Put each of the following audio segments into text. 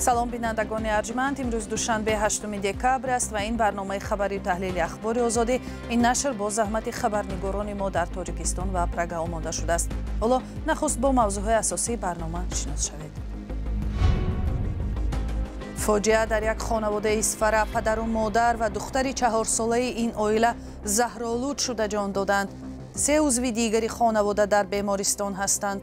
Салом, бинандагони арҷманд. Имрӯз душанбе, 8 декабр аст ва ин барномаи хабарию таҳлили Ахбори Озодӣ. Ин нашр бо заҳмати хабарнигорони мо дар Тоҷикистон ва Прага омода шудааст. Ҳоло нахуст бо мавзӯъҳои асосии барнома шинос шавед. Фоҷиа дар як хонаводаи Исфара. Падару модар ва духтари 4-солаи ин оила заҳролуд шуда ҷон доданд. Се узви дигари хонавода дар бемористон ҳастанд.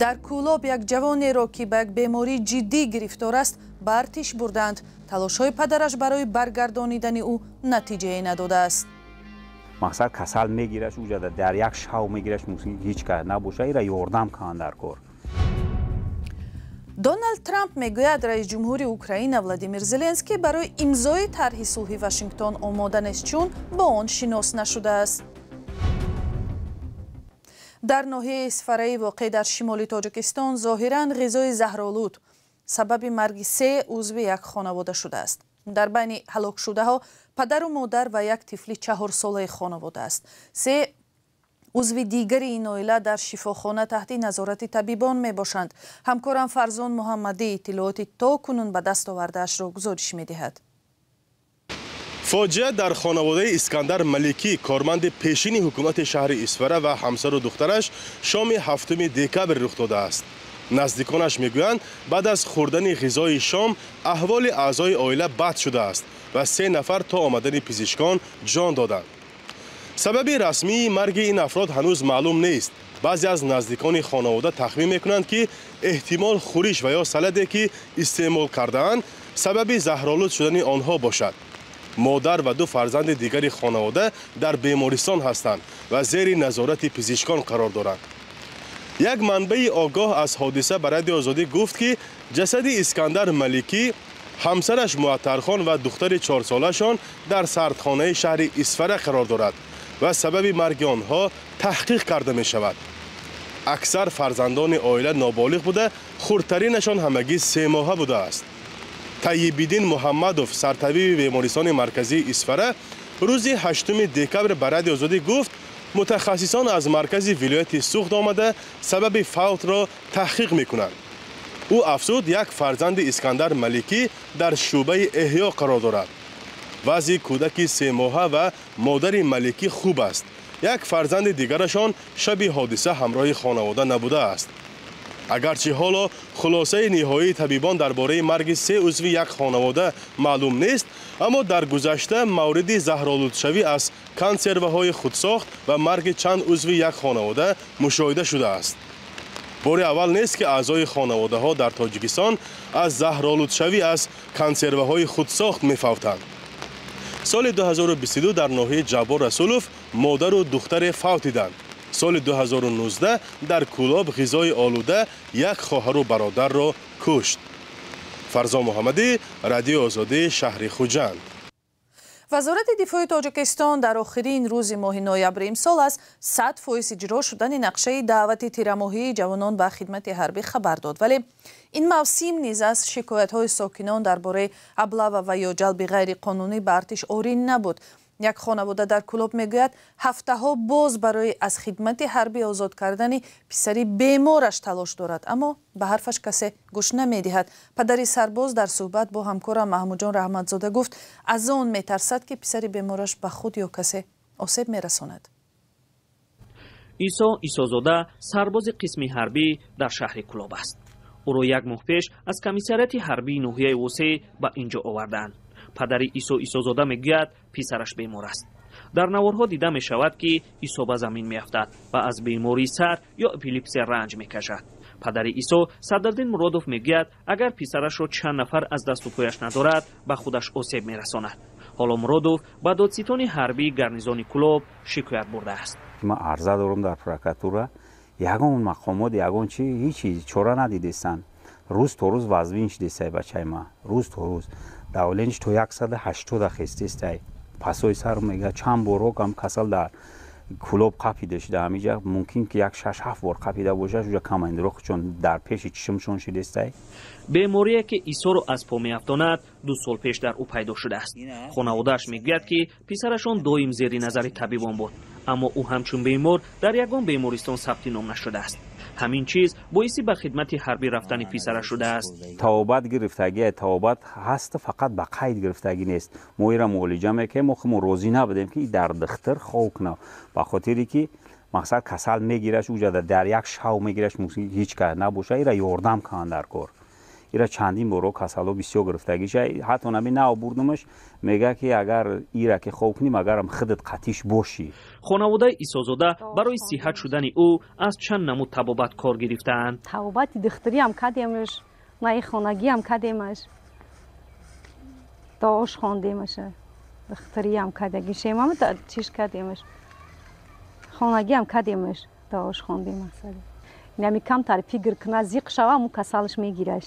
Дар Кӯлоб як ҷавонеро, ки ба як бемории ҷиддӣ гирифтор аст, ба артиш бурданд. Талошҳои падараш барои баргардонидани ӯ натиҷае надодааст. Мақсад, касал мегираш, уҷада дар як шав мегираш, мумкин ҳеҷ кас набоша, ира ёрдам кунанд дар кор. Доналд Трамп мегӯяд, раис ҷумҳури Украина Владимир Зеленский барои имзои тарҳи сулҳи Вашингтон омода нест, чун бо он шинос нашудааст. Дар ноҳияи Исфараи воқеъ дар шимоли Тоҷикистон зоҳиран ғизои заҳролуд сабаби марги се узви як хонавода шудааст. Дар байни ҳалокшудаҳо падару модар ва як тифли 4-солаи хонавода аст. Се узви дигари ин оила дар шифохона таҳти назорати табибон мебошанд. Ҳамкорам Фарзон Муҳаммадӣ иттилооти то кунун ба даст овардаашро гузориш медиҳад. Фоҷиа дар хонаводаи Искандар Маликӣ, корманди пешини ҳукумати шаҳри Исфара, ва ҳамсару духтараш шоми 7 декабр рух додааст. Наздиконаш мегӯянд, баъд аз хӯрдани ғизои шом аҳволи аъзои оила бад шудааст ва се нафар то омадани пизишкон ҷон доданд. Сабаби расмии марги ин афрод ҳанӯз маълум нест. Баъзе аз наздикони хонавода тахмин мекунанд, ки эҳтимол хӯриш ва ё саладе, ки истеъмол кардаанд, сабаби заҳролуд шудани онҳо бошад. Модар ва ду фарзанди дигари хонавода дар бемористон ҳастанд ва зери назорати пизишкон қарор доранд. Як манбаи огоҳ аз ҳодиса ба Радиои Озодӣ гуфт, ки ҷасади Искандар Маликӣ, ҳамсараш Муаттархон ва духтари 4-солашон дар сардхонаи шаҳри Исфара қарор дорад ва сабаби марги онҳо таҳқиқ карда мешавад. Аксар фарзандони оила ноболиғ буда, хурдтаринашон ҳамагӣ 3 моҳа будааст. Тайибиддин Муҳаммадов, сартабиби бемористони марказии Исфара, рӯзи 8 декабр ба Радиои Озодӣ гуфт, мутахассисон аз маркази вилояти Суғд омада, сабаби фавтро таҳқиқ мекунанд. Ӯ афзуд, як фарзанди Искандар Маликӣ дар шӯъбаи эҳё қарор дорад. Вазъи кӯдаки 3 моҳа ва модари Маликӣ хуб аст. Як фарзанди дигарашон шаби ҳодиса ҳамроҳи хонавода набудааст. Агарчи ҳоло хулосаи ниҳоии табибон дар бораи марги се узви як хонавода маълум нест, аммо дар гузашта мавриди заҳролудшавӣ аз консерваҳои худсохт ва марги чанд узви як хонавода мушоҳида шудааст. Бори аввал нест, ки аъзои хонаводаҳо дар Тоҷикистон аз заҳролудшавӣ аз консерваҳои худсохт мефавтанд. Соли 2022 дар ноҳияи Ҷаббор Расулов модару духтаре фавтиданд. Соли 2019 дар Кӯлоб ғизои олуда як хоҳару бародарро кушт. Фарзон Муҳаммадӣ, Радиои Озодӣ, шаҳри Хуҷанд. Вазорати дифои Тоҷикистон дар охирин рӯзи моҳи ноябри имсол аз 100% иҷро шудани нақшаи даъвати тирамоҳии ҷавонон ба хидмати ҳарбӣ хабар дод. Вале ин мавсим низ аз шикоятҳои сокинон дар бораи облава ва ё ҷалби ғайриқонунӣ ба артиш орӣ набуд. Як хонавода дар Кӯлоб мегӯяд, ҳафтаҳо боз барои аз хидмати ҳарбӣ озод кардани писари бемораш талош дорад, аммо ба ҳарфаш касе гӯш намедиҳад. Падари сарбоз дар суҳбат бо ҳамкорам Маҳмудҷон Раҳматзода гуфт, аз он метарсад, ки писари бемораш ба худ ё касе осеб мерасонад. Исо Исозода сарбози қисми ҳарбӣ дар шаҳри Кӯлоб аст. Ӯро як моҳ пеш аз комиссариати ҳарбии ноҳияи Восеъ ба ин ҷо овардаанд. Падари Исо Исозода мегӯяд, писараш бемор аст. Дар наворҳо дида мешавад, ки Исо ба замин меафтад ва аз бемории сар ё эпилепсия ранҷ мекашад. Падари Исо Садриддин Муродов мегӯяд, агар писарашро чанд нафар аз дасту пояш надорад, ба худаш осеб мерасонад. Ҳоло Муродов ба додситони ҳарбии гарнизони Кӯлоб шикоят бурдааст. Ман арза дорам дар прокуратура. Ягон мақомот, ягон чи, ҳеҷ чора надидестанд. Рӯз то рӯз вазнин шидестай бачаи ман, рӯз то рӯз давление ш то 180 хестестай. Пасои сар мега, чанд борҳо кам касал дар Кӯлоб қапида шуда. Ҳамиҷа мумкин ки як шаш ҳафт бор қапида бошад. Уҷа командиро чун дар пеши чишмшон шидестай. Беморие, ки Исоро аз по меафтонад, 2 сол пеш дар ӯ пайдо шудааст. Хонаводааш мегӯяд, ки писарашон доим зери назари табибон буд, аммо ӯ ҳамчун бемор дар ягон бемористон сабти ном нашудааст. Ҳамин чиз боиси ба хидмати ҳарбӣ рафтани писараш шудааст. Табобат гирифтагӣ, табобат ҳаст, фақат ба қайд гирифтагӣ нест. Мо ира муолиҷа мекунем, мо худмон розӣ набудем ки дар духтур хов кунад, ба хотире ки мақсад касал мегираш, уҷада дар як шав мегираш, мумкин ҳеҷ кас набошад, ира ёрдам кунанд дар кор. Ира чандин боро касало бисёр гирифтагиша, ҳатто наби нав бурдумаш, мега ки агар ира ки хов кунӣ, магарам худат қатиш бошӣ. Хонаводаи Исозода барои сиҳат шудани ӯ аз чанд намуд табобат кор гирифтаанд. Табобати духтуриам кардемаш, наи хонагиам кардемаш, дуош хондемаша, духтуриам кардагишем, чиш кардемаш, хонагиам кардемаш, дуош хондем. Мақсад инами камтар фикр куна, зиқ шава, му касалаш мегираш.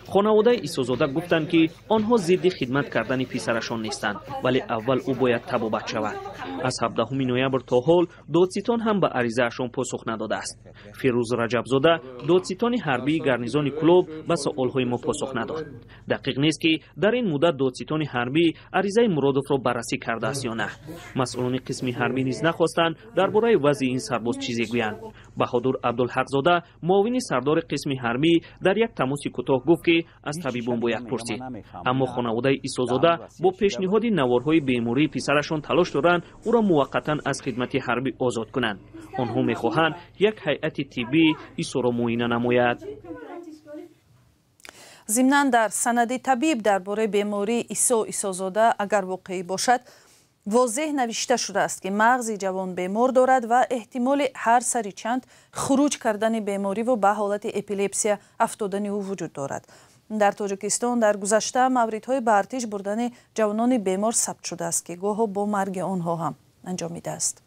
Хонаводаи Исозода гуфтанд, ки онҳо зидди хидмат кардани писарашон нестанд, вале аввал ӯ бояд табобат шавад. Аз 17 ноябр то ҳол додситон ҳам ба аризаашон посух надодааст. Фирӯз Раҷабзода, додситони ҳарбии гарнизони Кӯлоб, ба суолҳои мо посух надод. Дақиқ нест, ки дар ин муддат додситони ҳарбӣ аризаи Муродовро баррасӣ кардааст ё на. Масъулони қисми ҳарбӣ низ нахостанд дар бораи вазъи ин сарбоз чизе гӯянд. Баҳодур Абдулҳақзода, муовини сардори қисми ҳарбӣ, дар як тамоси кӯтоҳ гуфт, ки аз табибон бояд пурсид. Аммо хонаводаи Исозода бо пешниҳоди наворҳои бемории писарашон талош доранд ӯро муваққатан аз хидмати ҳарбӣ озод кунанд. Онҳо мехоҳанд як ҳайати тиббӣ Исоро муоина намояд. Зимнан дар санади табиб дар бораи бемории Исо Исозода, агар воқеӣ бошад, возеҳ навишта шудааст, ки мағзи ҷавон бемор дорад ва эҳтимоли ҳар сари чанд хуруҷ кардани бемориву ба ҳолати эпилепсия афтодани ӯ вуҷуд дорад. Дар Тоҷикистон дар гузашта мавридҳои ба артиш бурдани ҷавонони бемор сабт шудааст, ки гоҳо бо марги онҳо ҳам анҷомидааст.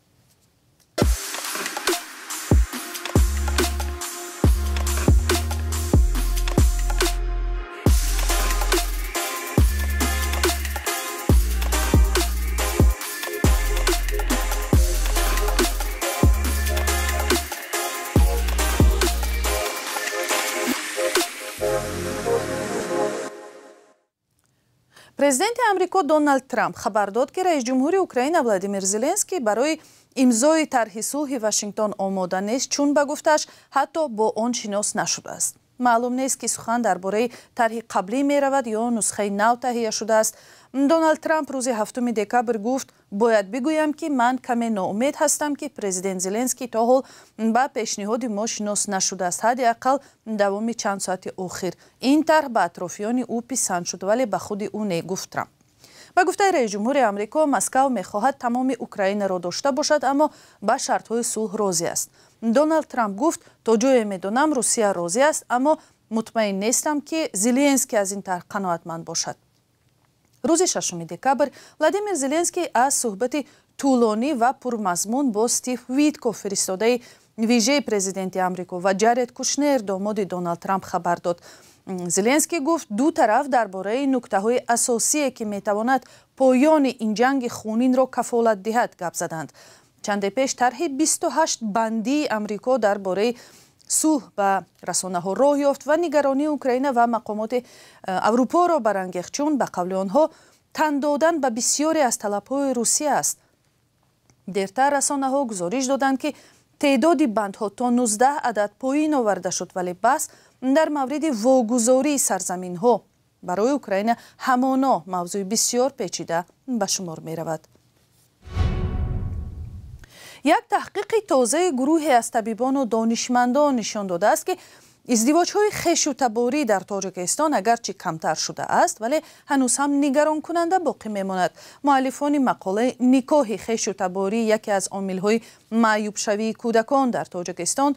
Президенти Амрико Доналд Трамп хабар дод, ки раис ҷумҳури Украина Владимир Зеленский барои имзои тарҳи сулҳи Вашингтон омода нест, чун ба гуфтааш ҳатто бо он шинос нашудааст. Маълум нест, ки сухан дар бораи тарҳи қаблӣ меравад ё нусхаи нав таҳия шудааст. Доналд Трамп рӯзи 7 декабр гуфт: бояд бигӯям, ки ман каме ноумед ҳастам, ки президент Зеленский то ҳол ба пешниҳоди мо шинос нашудааст, ҳадди ақал давоми чанд соати охир. Ин тарҳ ба атрофиёни ӯ писанд шуд, вале ба худи ӯ не, гуфт Трамп. Ба гуфтаи раисҷумҳури Амрико, Москав мехоҳад тамоми Украинаро дошта бошад, аммо ба шартҳои сулҳ розӣ аст. Доналд Трамп гуфт: то ҷое медонам, Русия розӣ аст, аммо мутмаин нестам, ки Зеленский аз ин тарҳ қаноатманд бошад. Рӯзи 6 декабр Владимир Зеленский аз суҳбати тӯлонӣ ва пурмазмун бо Стив Витков, фиристодаи вижаи президенти Амрико, ва Ҷаред Кушнер, домоди Доналд Трамп, хабар дод. Зеленский гуфт, ду тараф дар бораи нуктаҳои асосие, ки метавонад поёни ин ҷанги хунинро кафолат диҳад, гап заданд. Чанде пеш тарҳи 28 бандии Амрико дар бораи сулҳ ба расонаҳо роҳ ёфт ва нигаронии Украина ва мақомоти Аврупоро барангехт, чун ба қавли онҳо тан додан ба бисёре аз талабҳои Русия аст. Дертар расонаҳо гузориш доданд, ки теъдоди бандҳо то 19 адад поин оварда шуд, вале баҳс дар мавриди вогузории сарзаминҳо барои Украина ҳамоно мавзӯи бисёр печида ба шумор меравад. Як таҳқиқи тозаи гурӯҳе аз табибону донишмандон нишон додааст, ки издивоҷҳои хешу таборӣ дар Тоҷикистон агарчи камтар шудааст, вале ҳанӯз ҳам нигаронкунанда боқӣ мемонад. Муаллифони мақолаи «Никоҳи хешу таборӣ яке аз омилҳои маъюбшавии кӯдакон дар Тоҷикистон»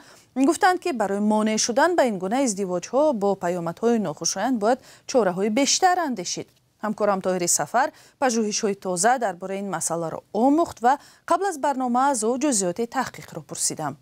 гуфтанд, ки барои монеъ шудан ба ин гуна издивоҷҳо бо паёмадҳои нохушоянд бояд чораҳои бештар андешид. Ҳамкорам Тоҳири Сафар пажӯҳишҳои тоза дар бораи ин масъаларо омӯхт ва қабл аз барнома аз ӯ ҷузъиёти таҳқиқро пурсидам.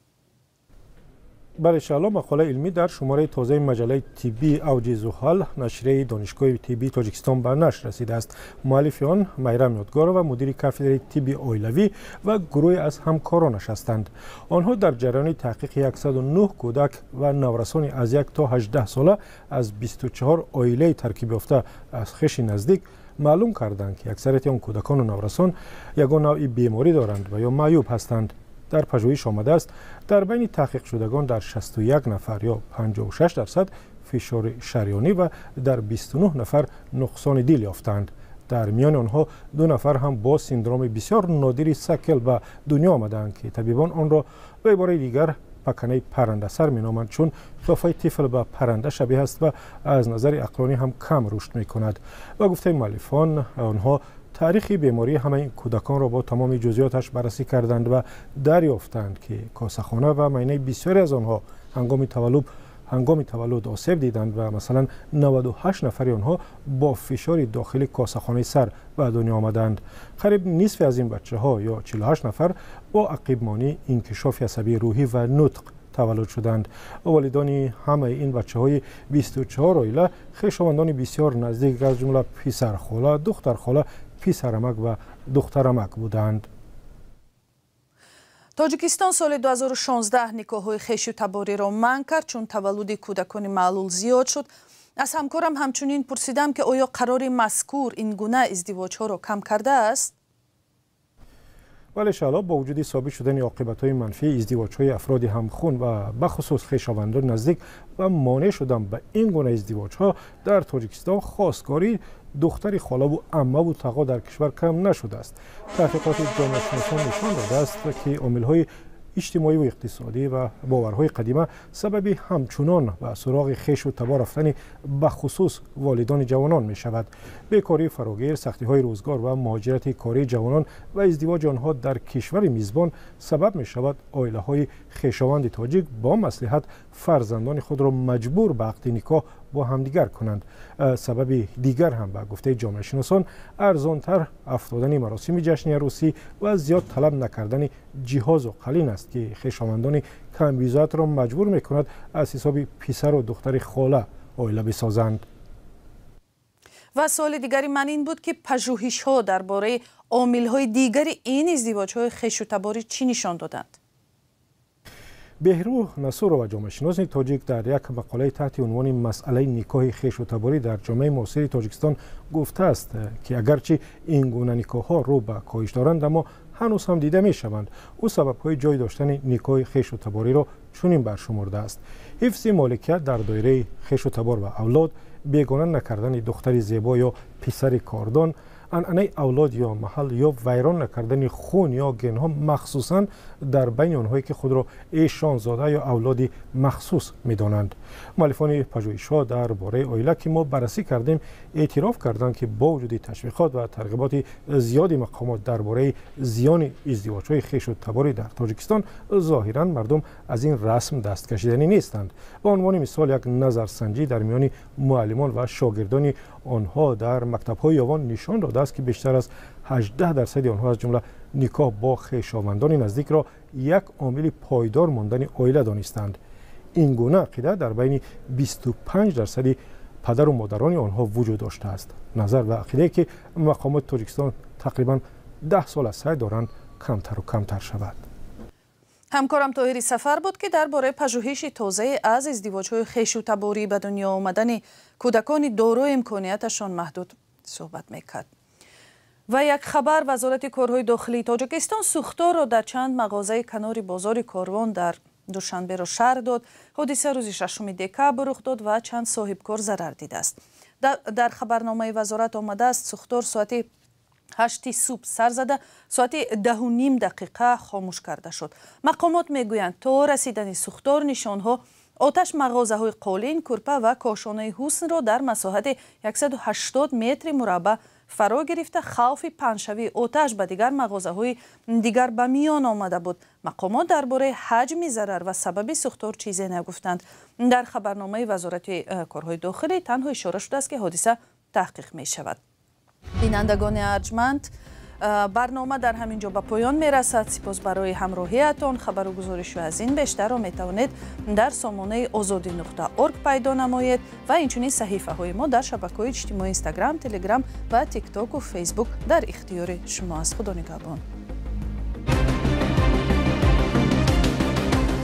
Бале, Шаъло, мақолаи илмӣ дар шумораи тозаи маҷаллаи тиббии «Авҷи зуҳал» нашрияи Донишгоҳи тиббии Тоҷикистон ба нашр расидааст. Муаллифи он Майрам Ёдгорова, мудири кафедраи тибби оилавӣ, ва гурӯҳе аз ҳамкоронаш ҳастанд. Онҳо дар ҷараёни таҳқиқи 109 кӯдак ва наврасони аз 1 то 18 сола аз 24 оилаи таркиб ёфта аз хеши наздик маълум карданд, ки аксарияти он кӯдакону наврасон ягон навъи беморӣ доранд ва ё маъюб ҳастанд. Дар пажӯҳиш омадааст, дар байни таҳқиқшудагон дар 61 нафар ё 56% фишори шарёнӣ ва дар 29 нафар нуқсони дил ёфтанд. Дар миёни онҳо 2 нафар ҳам бо синдроми бисёр нодири Сакел ба дунё омадаанд, ки табибон онро ба ибораи дигар паканаи паррандасар меноманд, чун қиёфаи тифл ба парранда шабеҳ аст ва аз назари ақлонӣ ҳам кам рушд мекунад. Ба гуфтаи муаллифон, онҳо таърихи бемории ҳамаи кӯдаконро бо тамоми ҷузъиёташ баррасӣ карданд ва дарёфтанд, ки косахона ва майнаи бисёре аз онҳо ҳангоми таваллуд осеб диданд ва масалан 98 нафари онҳо бо фишори дохили косахонаи сар ба дунё омаданд. Қариб нисфи аз ин бачаҳо ё 48 нафар бо ақибмонии инкишофи асабии рӯҳӣ ва нутқ таваллуд шуданд. Волидони ҳамаи ин бачаҳои 24 оила хешовандони бисёр наздик, аз ҷумла писархола, духтархола, писарамак ва духтарамак буданд. Тоҷикистон соли 2016 никоҳҳои хешу табориро манъ кард, чун таваллуди кӯдакони маълул зиёд шуд. Аз ҳамкорам ҳамчунин пурсидам, ки оё қарори мазкур ин гуна издивоҷҳоро кам кардааст? Вале шаъло, бо вуҷуди собит шудани оқибатҳои манфии издивоҷҳои афроди ҳамхун ва бахусус хешовандони наздик ва монеъ шудан ба ин гуна издивоҷҳо, дар Тоҷикистон хостгории духтари холаву аммаву тағо дар кишвар кам нашудааст. Таҳқиқоти ҷомеашиносон нишон додааст, ки омилҳои иҷтимоӣ ва иқтисодӣ ва боварҳои қадима сабаби ҳамчунон ба суроғи хешу табор рафтани бахусус волидони ҷавонон мешавад. Бекории фарогир, сахтиҳои рӯзгор ва муҳоҷирати кории ҷавонон ва издивоҷи онҳо дар кишвари мизбон сабаб мешавад оилаҳои хешованди тоҷик бо маслиҳат фарзандони худро маҷбур ба ақди никоҳ бо ҳамдигар кунанд. Сабаби дигар ҳам ба гуфтаи ҷомеашиносон арзонтар афтодани маросими ҷашни арӯсӣ ва зиёд талаб накардани ҷиҳозу қалин аст, ки хешовандони камбизоатро маҷбур мекунад аз ҳисоби писару духтари хола оила бисозанд. Ва суоли дигари ман ин буд, ки пажӯҳишҳо дар бораи омилҳои дигари ин издивоҷҳои хешу таборӣ чӣ нишон доданд? Беҳрӯ Насурова, ҷомеашиноси тоҷик, дар як мақолаи таҳти унвони масъалаи никоҳи хешу таборӣ дар ҷомеаи муосири Тоҷикистон гуфтааст, ки агарчи ин гуна никоҳҳо рӯ ба коҳиш доранд, аммо ҳанӯз ҳам дида мешаванд. Ӯ сабабҳои ҷой доштани никоҳи хешу табориро чунин баршумурдааст: ҳифзи моликият дар доираи хешу табор ва авлод, бегона накардани духтари зебо ё писари кордон, анъанаи авлод ё маҳал ё вайрон накардани хун ё генҳо, махсусан дар байни онҳое ки худро эшонзода ё авлоди махсус медонанд. Муаллифони пажӯҳишҳо дар бораи оила, ки мо баррасӣ кардем, эътироф карданд, ки бо вуҷуди ташвиқот ва тарғиботи зиёди мақомот дар бораи зиёни издивоҷҳои хешу таборӣ дар Тоҷикистон, зоҳиран мардум аз ин расм даст кашиданӣ нестанд. Ба унвони мисол, як назарсанҷӣ дар миёни муаллимон ва шогирдони онҳо дар мактабҳои Ёвон нишон додааст, ки бештар аз 18% онҳо аз ҷумла никоҳ бо хешовандони наздикро як омили пойдор мондани оила донистанд. Ин гуна ақида дар байни 25% падару модарони онҳо вуҷуд доштааст. Назар ба ақидае, ки мақомоти Тоҷикистон тақрибан 10 сол аз сай доранд камтару камтар шавад. Ҳамкорам Тоҳири Сафар буд, ки дар бораи пажӯҳиши тозае аз издивоҷҳои хешу таборӣ ба дунё омадани кӯдакони дорои имконияташон маҳдуд суҳбат мекард. Ва як хабар: Вазорати корҳои дохилии Тоҷикистон сӯхторро дар чанд мағозаи канори бозори Корвон дар Душанберо шарҳ дод. Ҳодиса рӯзи 6 декабр рух дод ва чанд соҳибкор зарар дидааст. Дар хабарномаи вазорат омадааст, сӯхтор соати 8 субҳ сар зада, соати 10:30 хомӯш карда шуд. Мақомот мегӯянд, то расидани сӯхтор нишонҳо оташ мағозаҳои қолин, кӯрпа ва кошонаи ҳуснро дар масоҳати 180 метри мураббаъ фаро гирифта, хавфи паҳншавии оташ ба дигар мағозаҳои дигар ба миён омада буд. Мақомот дар бораи ҳаҷми зарар ва сабаби сӯхтор чизе нагуфтанд. Дар хабарномаи Вазорати корҳои дохилӣ танҳо ишора шудааст, ки ҳодиса таҳқиқ мешавад. Бинандагони арҷманд, барнома дар ҳамин ҷо ба поён мерасад. Сипос барои ҳамроҳиятон. Хабару гузоришҳо аз ин бештарро метавонед дар сомонаи озодӣ.орг пайдо намоед ва инчунин саҳифаҳои мо дар шабакаҳои иҷтимоӣ Инстаграм, Телеграм ва Тиктоку Фейсбук дар ихтиёри шумо аст. Худо нигаҳбон.